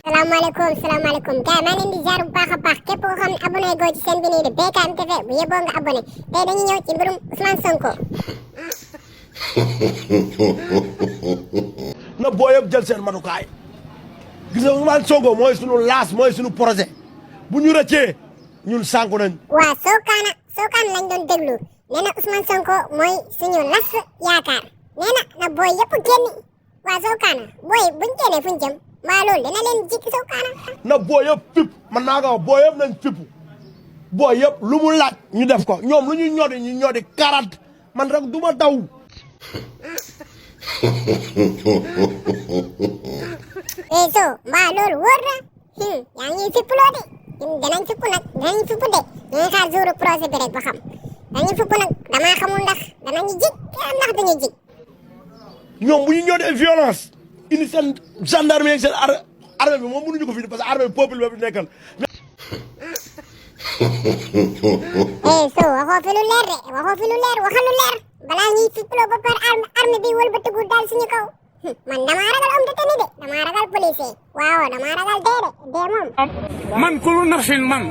salaamaaleykum gars maa leen di jaar bu baax a baax képp koo xam ne abonné goo ci seen bi nii di BKM TV bu yeboo nga abonné tey dañuy ñëw ci mbirum Ousmane Sonko. na boo yëpp jël seen matukaay gis nga Ousmane Sonko mooy sunu laas mooy sunu projet bu ñu rëccee ñun sànku nañ. waa Sokane lañ doon déglu nee na Ousmane Sonko mooy suñu las yaakaar nee na booy yëpp génn waa Sokane booy buñ génnee fuñ jëm maa loolu dina leen jikki Sokane. na boo yëpp fipp man naa ko wax boo yëpp nañ fipp boo yëpp lu mu laaj ñu def ko ñoom lu ñu ñodi 40 man rek du ma daw. so mbaa loolu wóor na yaa ngi fippuloo de ñun danañ fipp nag danañ fipp de ñooy xaar jour projet bi rek ba xam dañuy fipp nag damaa xamul ndax danañu jig ndax duñu jig. ñoom bu ñu ñodee violence indi seen gendarmerie ak seen armée bi moom mënuñu ko fi parce que armée bi peuple bi fi nekkal. so waxoo fi lu leer de waxoo fi lu leer waxal lu leer balaa ñuy fippuloo ba par armée bi wëlbatiku daal suñu kaw. man damaa ragal homme de tenue de damaa ragal policier waaw damaa ragal dee moom. man kulu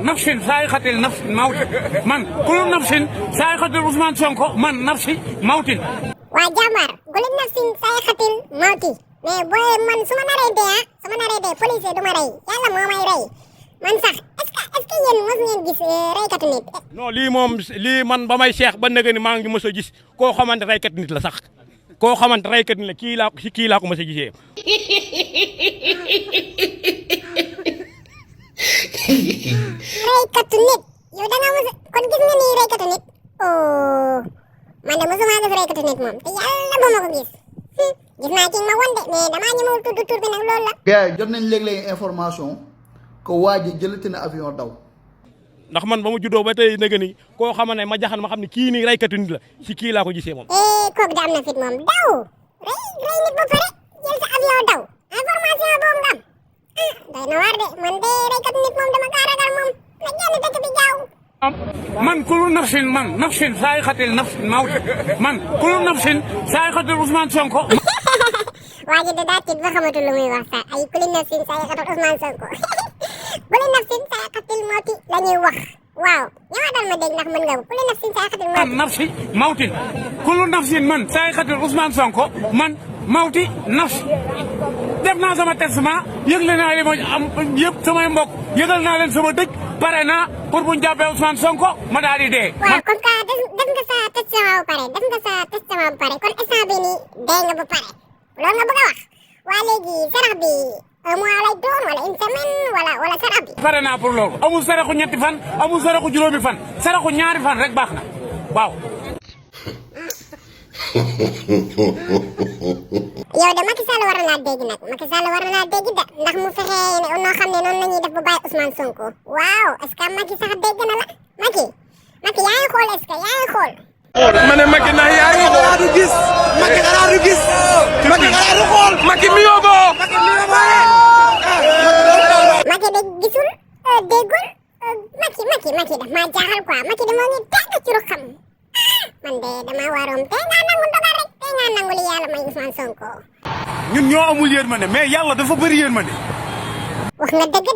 nafsin saayixatil nafsin mawtin man kulu nafsin saayixatil Ousmane Sonko man nafsi mawtin. waa jàmbaar kulu nafsin saayixatil mawti mais booy man su ma naree dee policier du ma rey yàlla moo may rey man sax est-ce que yéen mos ngeen gis reykatu nit. non lii man ba may Cheikh ba nëgë ni maa ngi mos a gis koo xamante reykat nit la sax. koo xamante reykat ni la kii laa ko mos a gisee. reykatu nit yow da nga mos kon gis nga ni reykatu nit man de mosuma gis reykatu nit moom te yàlla ba ma ko gis gis naa ci ma won de mais damaa ñëwul tudd tur bi nag loolu la. gars yi jot nañ léeg-léeg information que waa ji jëlati na avion daw. ndax man ba mu juddoo ba tey nëgë ni koo xama ne ma jaxan ma xam ne kii nii reykatu nit la si kii laa ko gisee moom. kooku da am na fit moom daw rey nit ba pare jël sa avion daw information boobu nga am doy na waar de man de reykatu nit moom dama kaa ragal moom na génn dëkk bi gaaw. man kulu nafsin saayixatil nafsin mawtin man kulu nafsin saayixatil Ousmane Sonko. waa ji de daa tiit ba xamatul lu muy wax sax ay kulu nafsin saayixatil Ousmane Sonko kulu nafsin saayixatil mawti la ñuy wax waaw ñëwaatal ma dégg ndax mën nga ko kulu nafsin saayixatil mawti. man nafsi mawtin kulu nafsin man saayixatil Ousmane Sonko man mawti nafsi def naa sama testament yëgle naa li ma am yëpp samay mbokk yëgal naa leen sama dëj pare naa pour bu ñu jàppee Ousmane Sonko ma daal di dee. waaw comme que def nga sa testament ba pare kon instant bii nii dee nga ba pare loolu nga bëgg a wax waa léegi sarax bi un mois lay doon wala une semaine wala sarax bi. pare naa pour loolu amul saraxu ñetti fan amul saraxu juróomi fan saraxu ñaari fan rek baax na waaw. yow de Macky Sall war na laa dégg nag Macky Sall war na laa dégg de ndax mu fexe noo xam ne noonu la ñuy def bu bàyyi Ousmane Sonko waaw est-ce que Macky sax dégg na la Macky yaa ngi xool est-ce que yaa ngi xool. ma ne Macky ndax yaa ngi xool du gis Macky xanaa du gis Macky xanaa du xool Macky mi yóbbu Macky de gisul déggul Macky daf maa jaaxal quoi Macky de moo ngi tàng ci ruxam man de damaa waroon tey ngaa nangu ndogal rek tey ngaa nangu li yàlla may Ousmane Sonko. ñun ñoo amul yërmande mais yàlla dafa bëri yërmande. wax nga dëgg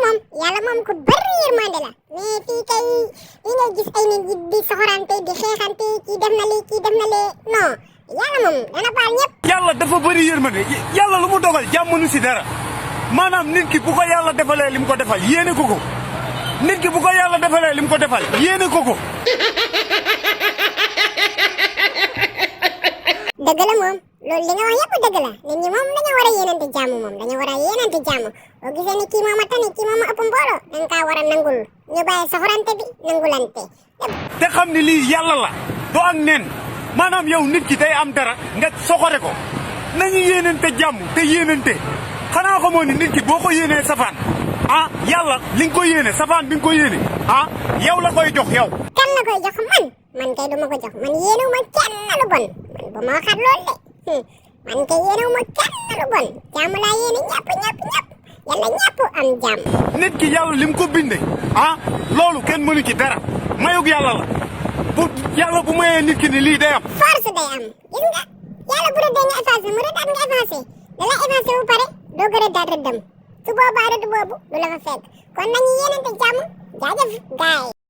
moom yàlla moom ku bëri yërmande la mais fii kay fii ngay gis ay nit di soxorante di xeexante kii def na lii kii def na lee non yàlla moom dana baal ñëpp. yàlla dafa bëri yërmande yàlla lu mu dogal jàmmanu si dara maanaam nit ki bu ko yàlla defalee li mu ko defal yéene ko ko nit ki bu ko yàlla defalee li mu ko defal yéene ko ko. dëgg la moom loolu li nga wax yëpp dëgg la nit ñi moom dañoo war a yéenante jàmm boo gisee ni kii moom a tane kii moom a ëpp mbooloo da nga kaa war a nangul ñu bàyyi soxorante bi nangulante. te xam ni lii yàlla la doo ak nen maanaam yow nit ki day am dara nga soxore ko nañu yéenante jàmm te yéenante xanaa xamoo ni nit ki boo ko yéenee safaan yàlla li nga ko yéene safaan bi nga ko yéene yow la koy jox yow. kan la koy jox man kay du ma ko jox man yéenewuma kenn lu bon man bu ma waxaat loolu de man kay yéenewuma kenn lu bon jàmm laa yéene ñëpp yàlla ñëpp am jàmm. nit ki yàlla lim ko binde loolu kenn mënu ci dara mayug yàlla la bu mayee nit ki ni lii day am. force day am gis nga yàlla bu rëddee nga effacé mu rëddaat nga effacé évancé wu pare doo gën a daal rëddam su boobaa rëdd boobu du la fa fekk kon nañu yéenante jàmm jaajëf gaay